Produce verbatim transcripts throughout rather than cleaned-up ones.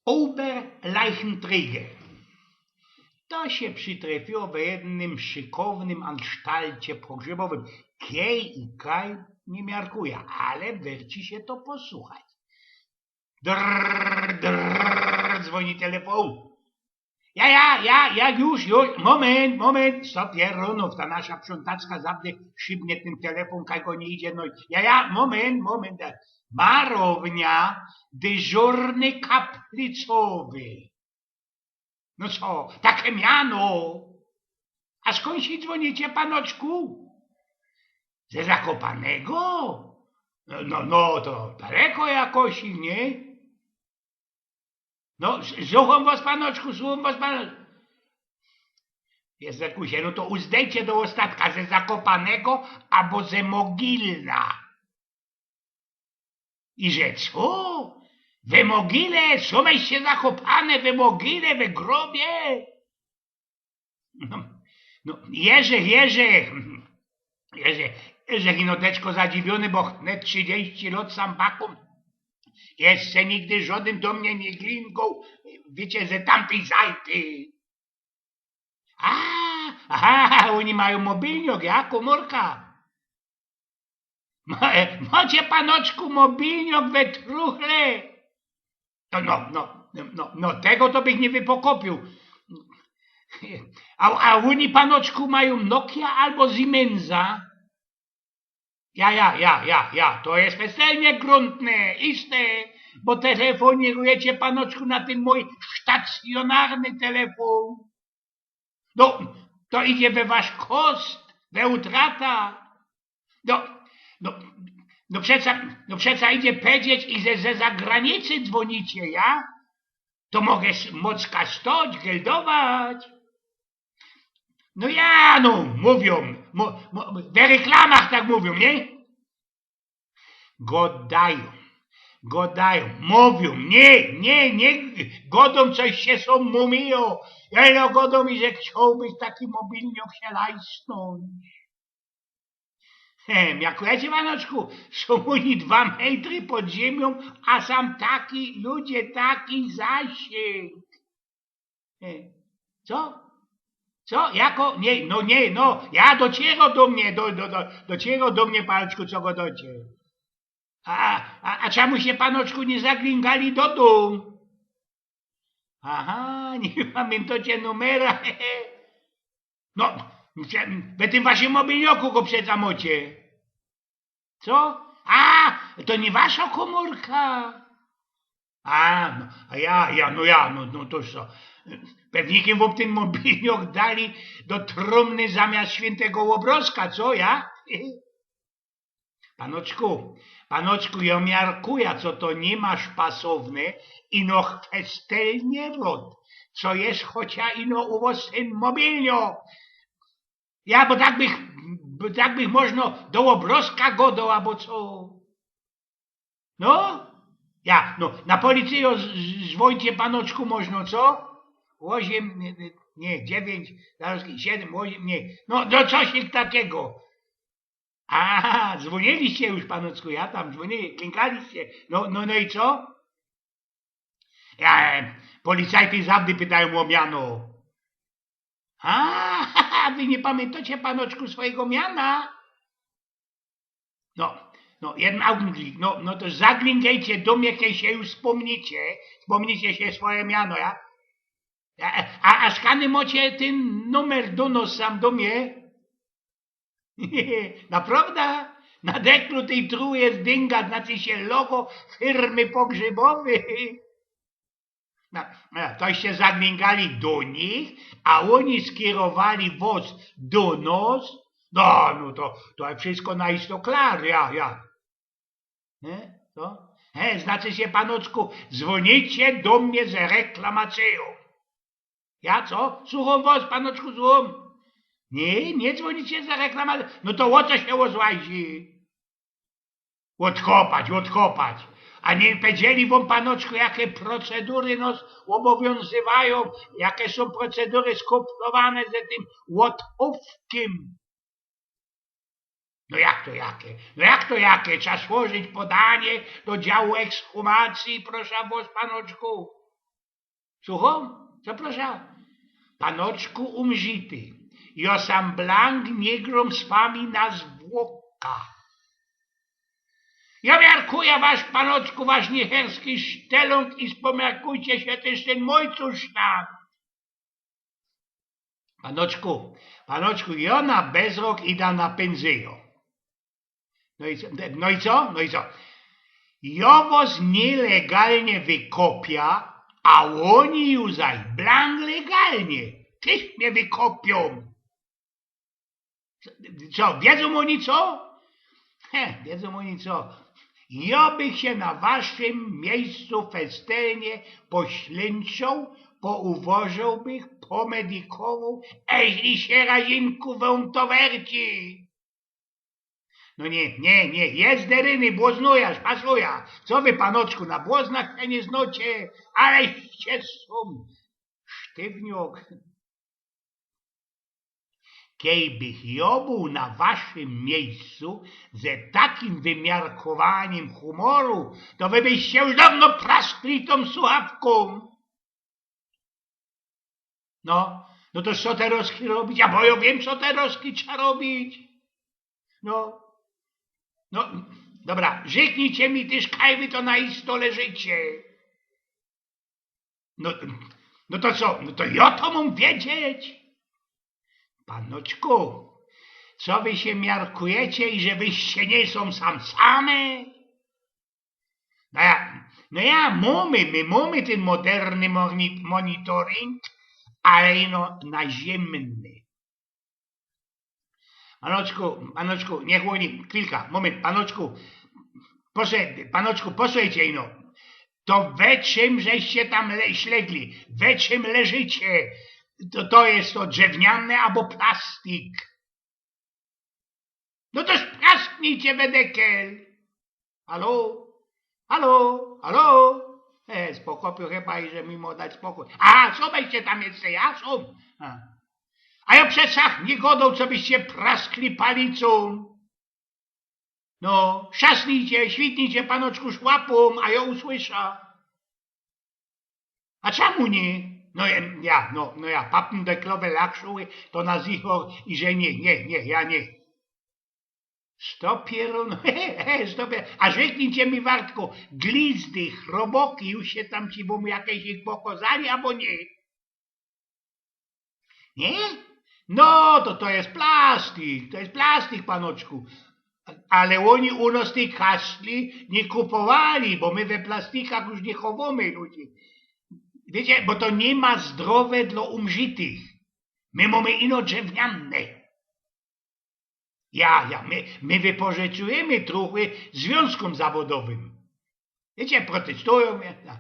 Oberleichenträger. To sie przitrefiło we jednym szykownym ansztalcie pogrzebowym. Kiej i kaj niy miarkuje, ale werci sie to posuchać. Drrr, drrr, dzwoni telefon. Ja, ja, ja, ja, już, już, moment, moment, stop, je, runo, ta nasza sprzątaczka zawdy szybnie tyn telefon, kaj go niy idzie, no, ja, ja, moment, moment, ja. Marownia, dyżurny kaplicowy. No co, take miano? A skōnd sie dzwonicie, panoczku? Ze Zakopanego? No, no, no, to daleko jakoś, niy? No, s-, słuchōm wos, panoczku, słuchōm wos, panoczku. Jezusie, no to uzdejcie do ôstatka, ze Zakopanego abo ze Mogilna. I że co? We Mogile? Sōm sie zakopane we Mogile, we grobie? No, no, Jerzech, Jerzech, Jerzech, Jerzech, ino deczko zadziwiōny, bo wnet trzidziści lot sam bakōm. Jeszcze nigdy żodyn do mie niy glingoł, wiycie, ze tamtyj zajty. A, aha, ôni majōm mobilniok, ja, kōmōrka. Ma-, mocie, panoczku, mobilniok we truchle? No, no, no, no, no, tego to bych niy wypokopiōł. A, a ôni, panoczku, majōm Nokia abo Siemensa? Ja, ja, ja, ja, ja, to je specjalnie gruntne, iste, bo telefonujecie, panoczku, na tyn mōj stacjonarny telefon. No, to idzie we wasz koszt, we utrata. No, no, no przeca, no przeca idzie powiedzieć, iże ze zagranicy dzwonicie, ja? To mogę s-, moc kasztować, geldować. No ja, no, mówiōm, mo-, mo-, we reklamach tak mówiōm, niy? Godajōm, godajōm, mówiōm, niy, niy, niy, godōm, coś sie sōm mumiło. Ja ino godōm, iże chciołbych taki mobilniok sie lajsnōńć. He, miarkujecie, panoczku, sōm ôni dwa metry pod ziemiōm, a sam taki, ludzie, taki zasięg. E, co? Co? Jako? Niy, no niy, no. Ja, dociero do mie, do, do, do, dociero do mie, panoczku, co godocie. A, a, a czymu sie, panoczku, niy zaglingali do dōm? Aha, niy pamiyntocie numera. No, we tym waszym mobilnioku go przeca mocie. Co? A, to niy wasza kōmōrka? A, no, a ja, ja, no ja, no, no to co? Pewnikiem wōm tyn mobilniok dali do trumny zamiast świyntego ôbrozka, co, ja? Panoczku, panoczku, jo miarkuja, co to niy masz pasowne, ino chwestelnie rod, co je chocia ino u wos tyn mobilniok. Ja, bo tak bych, bo tak bych możno do ôbrozka godoł, abo co? No? Ja, no, na policyjo z-, z-, zwońcie, panoczku, możno, co? Ôziym, niy, niy, niy, dziewiyńć, zarŏz, siedym, ôziym, niy. No, no coś takigo. A, zwōniliście już, panoczku, ja tam zwōnili, klinkaliście. No, no, no i co? Ja, e, policajty zawdy pytajōm ô miano. A, wy niy pamiyntŏcie, panoczku, swojigo miana? No, no, jedyn augentlik, no, no to zaglingejcie do mie, kej sie już spōmnicie, spōmnicie sie swoje miano, ja? Ja, a, a skany mocie tyn numer do nos sam do mie? Naprŏwda? Na deklu tyj truje je dynga, znaczy sie logo firmy pogrzebowyj. No, no, toście zaglingali do nich, a ôni skierowali wos do nos. No, no to, to wszystko na isto klar, ja, ja. Niy? Co? He, znaczy sie, panoczku, zwōnicie do mie z reklamacyjōm. Ja co? Słuchōm wos, panoczku, słuchōm. Niy, niy zwōnicie z reklamacyjōm. No to ô co sie ôzłazi? Ôdkopać, ôdkopać. A niy pedzieli wōm, panoczku, jake procedury nos ôbowiōnzywajōm, jake sōm procedury skoplowane ze tym ôdchōwkiym? No jak to jake? No jak to jake? Trzeba złożyć podanie do działu ekshumacyje, proszã wos, panoczku. Słuchōm? Co proszã? Panoczku umrzity, jo sam blank niy grōm z wami na zwłoka. Jo miarkujã wasz, panoczku, wasz niechyrski sztelōng i spomiarkujcie sie tyż tyn mōj cusztōnd. Panoczku, panoczku, jo na bezrok idã na pynzyjo. No i co? No i co? No i co? Jo wos nielegalnie wykopiã, a ôni ju zaś blank legalnie. Tyż mie wykopiōm. Co, wiedzōm ôni co? He, wiedzōm ôni co. Jo bych sie na waszym miyjscu festelnie poślynczōł, pouwożoł bych, pomedikowoł, eźli sie razinku wōm to werci. No niy, niy, niy, jezderyny, błoznujã, szpasujã. Co wy, panoczku, na błoznach sie niy znŏcie, aleście sōm sztywniok. Kejbych jo bōł na waszym miyjscu ze takim wymiarkowaniym humoru, to wy byście już downo praskli tōm suchawkōm. No, no to co terŏz robić? A bo jo wiym, co terŏz trza robić. No, no, dobra, rzyknijcie mi tyż, kaj wy to na isto leżycie. No, no to co, no to jo to mōm wiedzieć? Panoczku, co wy sie miarkujecie, iże wyście niy sōm sam same? No ja, no ja, mōmy, my mōmy tyn moderny moni-, monitoring, ale ino naziymny. Panoczku, panoczku, niych ôni, chwilka, mōmynt, panoczku, proszã, panoczku, posłuchejcie ino. To we czym żeście tam le-, ślegli? We czym leżycie? To, to je to drzewniane abo plastik? No to sprasknijcie we dekel. Halo? Halo? Halo? E, spokopiōł chyba i że mi mŏ dać spokōj. A, co byście tam jeszcze? Ja sōm. A. A jo przeca niy godoł, co byście praskli palicōm. No, szasnijcie, świtnijcie, panoczku, szłapōm, a jo usłyszã. A czemu niy? No ja, ja, no, no ja, papndeklowe lakszuły, to na zichor, iże niy, niy, niy, ja niy. Stopie, no, he, he, stopie. A rzyknijcie mi, Wartku, glizdy, chroboki, już sie tam ci wōm jakeś ich pokŏzali, abo niy? Niy? No, to, to je plastik, to je plastik, panoczku. Ale ôni u nŏs tyj kaszli niy kupowali, bo my we plastikach już niy chowōmy ludzi. Wiycie, bo to niy ma zdrowe dlo umrzitych. My mōmy ino drzewniane. Ja, ja, my, my wypożyczujymy truchy zwiōnzkōm zawodowym. Wiycie, protestujōm, ja, ja.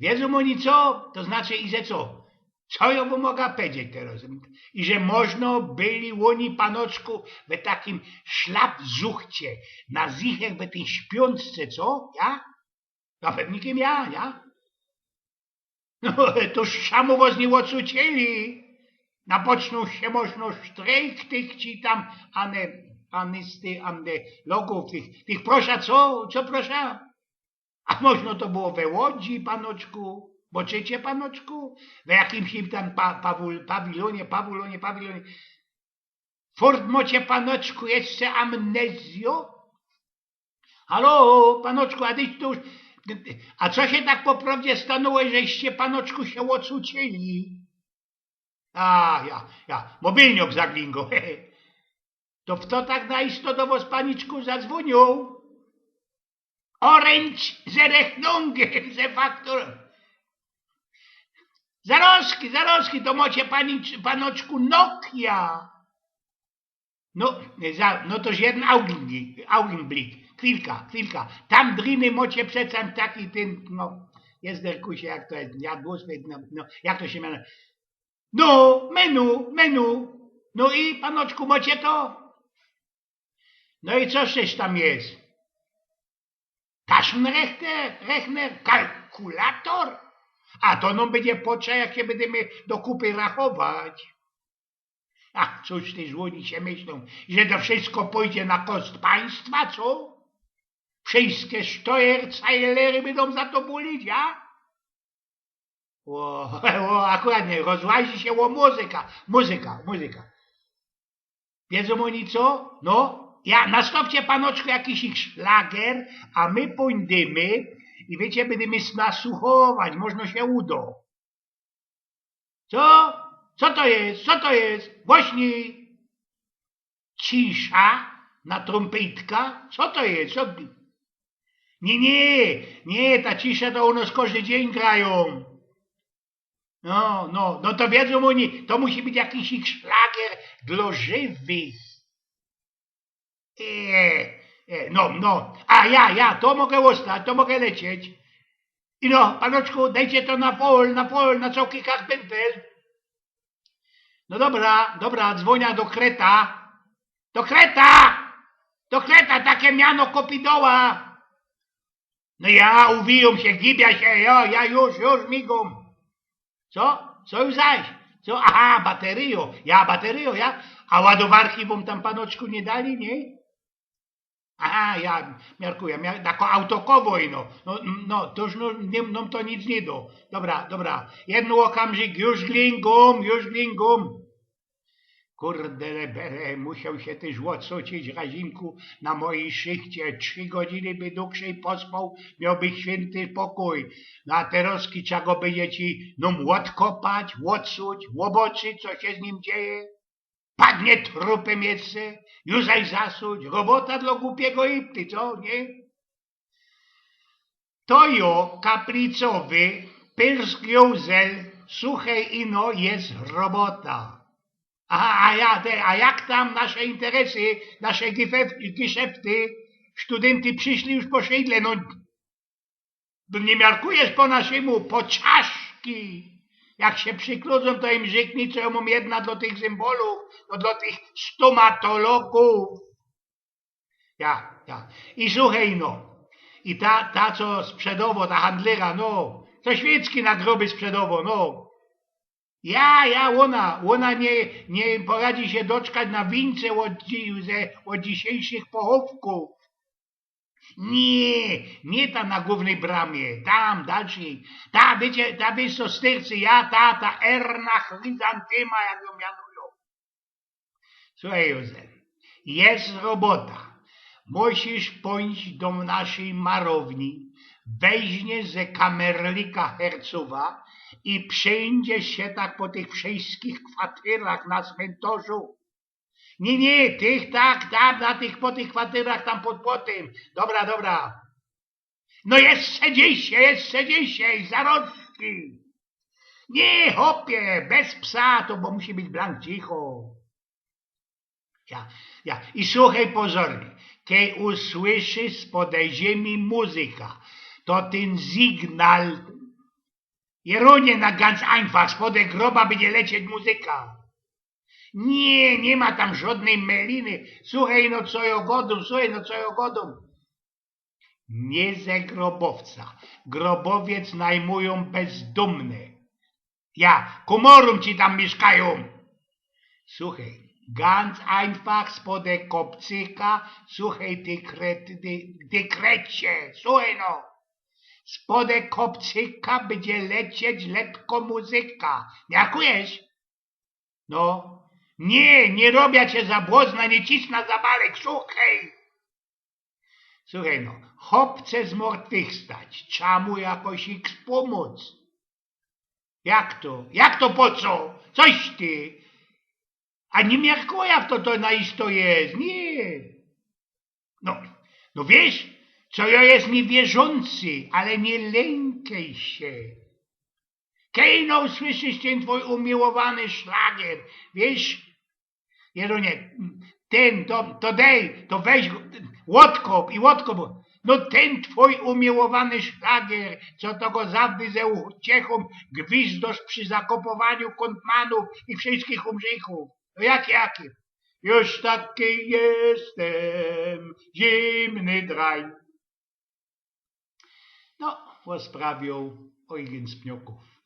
Wiedzōm ôni co? To znaczy, iże co? Co jo wōm moga powiedzieć terŏz? Iże możno byli ôni, panoczku, we takim szlapzuchcie, na zicher we tyj śpiōnczce, co? Ja? Nawet nikim ja, ja? No, to już samo wŏs niy ôcucili. Napocznōł sie możno sztrejk tych ci tam ane-, anysty-, analogōw, tych, tych, proszã, co? Co proszã? A możno to było we Łodzi, panoczku? Bo czycie, panoczku? We jakimś im tam pa-, pawul-, pawilonie, pawilonie, pawilonie. Fort mŏcie, panoczku, jeszcze amnezjo? Halo, panoczku, a tyś tu już, a co sie tak po prŏwdzie stanoło, żeście, panoczku, sie ôcucili? A, ja, ja, mobilniok zaglingŏ. To fto tak na isto do wŏs, paniczku, zadzwōniōł? Oręcz ze rechnungiem, ze fakturōm. Zarozki, zarozki, to mŏcie, pani, panoczku, Nokia. No, za, no to jeden Augen-, Augenblick. Chwilka, chwilka. Tam driny mŏcie przeca taki tyn, no, jezderkusie, jak to je, jadło, no, no, jak to sie miano-, no, menu, menu. No i, panoczku, mŏcie to? No i co żeś tam je? Taschenrechner, Rechner, kalkulator? A to nōm bydzie potrzeba, jak sie bydymy do kupy rachować. A cōż tyż ôni sie myślōm, że to wszysko pōdzie na koszt państwa, co? Wszyjske sztojercajlery bydōm za to bulić, ja? O, o, akuratnie, rozłazi sie o muzyka, muzyka, muzyka. Wiedzōm ôni co? No, ja, nastopcie, panoczku, jakiś ich szlagier, a my pōndymy i, wiycie, bydymy nasłuchować, możno sie udo. Co? Co to je? Co to je? Głośnij. Cisza na trōmpejtka? Co to je? Co? Niy, niy, niy, ta cisza to u nŏs kożdy dziyń grajōm. No, no, no to wiedzōm ôni, to musi być jakiś ich szlagier dlŏ żywych. E, e, no, no. A ja, ja, to mogã ôstać, to mogã lecieć. I no, panoczku, dejcie to na fol, na fol, na cołki kachpyntel. No dobra, dobra, dzwōniã do Kreta. Do Kreta! Do Kreta, take miano kopidoła. No ja, uwijōm sie, gibia sie, ja, ja już, już migōm. Co? Co już zaś? Co? Aha, bateryjo. Ja, bateryjo, ja. A ładowarki wōm tam, panoczku, niy dali, niy? Aha, ja miarkuja, miar, tako autokowo ino. No, no, to już, no, niy, no to nic niy do. Dobra, dobra. Jedyn ôkamżyk, już glingōm, już glingōm. Kurde, bere, musioł sie tyż ôdsucić, Razimku, na mojij szychcie. Trzi godziny by dugszej pospoł, miołbych świynty pokōj. No a terŏzki trza go bydzie ci nōm ôdkopać, ôdsuć, ôboczyć, co sie z nim dzieje. Padnie trupym jeszcze, już zaś zasuć. Robota dlŏ gupiego ipty, co, niy? To jo, kaplicowy, pyrsk jo łzy, suchej ino, je robota. Aha, a ja, te, a jak tam nasze interesy, nasze gifef-, geszefty? Sztudynty prziszli już po szydle, no, niy miarkujesz po naszymu, po czaszki. Jak sie przikludzōm, to im rzyknij, co jo mōm jedna dlŏ tych zymbolōw, no, dlŏ tych stomatologōw. Ja, ja. I suchej, no. I ta, ta, co sprzedowo, ta handlyra, no. Co świycki na groby sprzedowo, no. Ja, ja, ôna, ôna niy, niy poradzi sie doczkać na wińce ôd dzi-, ze, ôd dzisiejszych pochowkōw. Niy, niy ta na głōwnyj bramie, tam, dalszyj. Ta, wiycie, ta, wiysz co, styrcy, ja, ta, ta erna chryzantyma, jak jōm mianujōm. Suchej, Józef, je robota. Musisz pōńść do naszyj marowni, weźmiesz ze kamerlika hercowa i przeńdziesz sie tak po tych wszyjskich kwatyrach na smyntorzu. Niy, niy, tych tak, tam, na tych, po tych kwatyrach, tam pod płotym. Dobra, dobra. No jeszcze dzisiej, jeszcze dzisiej, zarozki. Niy, chopie, bez psa, to bo musi być blank cicho. Ja, ja. I suchej pozornie. Kej usłyszysz spod ziymia muzyka, to tyn sygnal. Jeronie, na ganz einfach, spod groba bydzie lecieć muzyka. Niy, niy ma tam żodnyj meliny. Suchej, no co jo godōm, suchej, no co jo godōm. Niy ze grobowca. Grobowiec najmujōm bezdōmne. Ja, kōmorōm ci tam miyszkajōm. Suchej, ganz einfach spod kopcyka, suchej, ty kret-, ty, ty krecie, suchej no. Spod kopcyka bydzie lecieć letko muzyka. Miarkujesz? No. Niy, niy robia cie za błozna, niy cisna za balek, suchej. Suchej no, chop chce zmortwychwstać, trza mu jakoś ich spōmōc. Jak to? Jak to po co? Coś ty! A niy miarkuja, w to, to na isto je. Niy. No, no wiysz, co jo je niywierzōncy, ale niy lynkiej sie. Kej no usłyszysz tyn twōj umiyłowany szlagier, wiysz, Jeronie, tyn, to, to dej, to weź go, ôdkop i ôdkop. No tyn twōj umiyłowany szlagier, co to go zawdy ze uciechōm gwizdŏsz przi zakopowaniu kōntmanōw i wszyjskich umrzichōw. No jak, jaki? Już taki jestem, zimny drań. No, ôsprawiōł Eugen z Pniokōw.